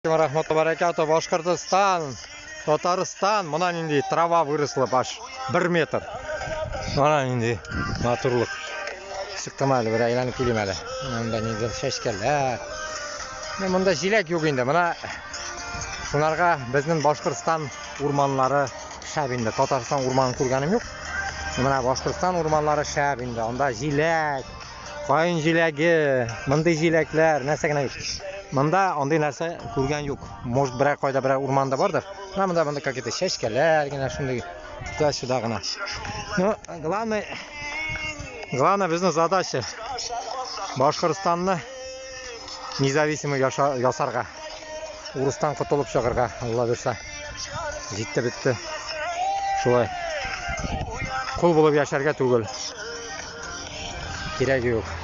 Рәхмәт баракату, Башҡортостан, Татарстан. Мына ниндәй трава выросла аж 1 метр. Мына ниндәй матурлыҡ. Сыҡтым әле, бер әйләнеп киләм әле. Мында ниндәй сәскәләр. Менә мында җиләк юҡ инде. Мына шуларға беҙҙең Башҡортостан урманлары шәп инде. Татарстан урманын күргәнем юҡ. Мына Башҡортостан урманлары шәп инде. Анда җиләк, ҡайын җиләге, мындай җиләкләр, нәрсә генә юҡ. Мында андай нәрсә күргән юҡ. Может, берәр ҡайҙа берәр урманда барҙыр. Мына мында какие-то сәскәләр генә шундай туда-сюда ғына. Ну, главное беҙҙең задача Башҡортостанны независимый яһарға. Урыҫтан ҡотолоп сығырға, Алла бирһә. Етте бөттө. Шулай. Ҡол булып йәшәргә түгел. Кәрәге юҡ.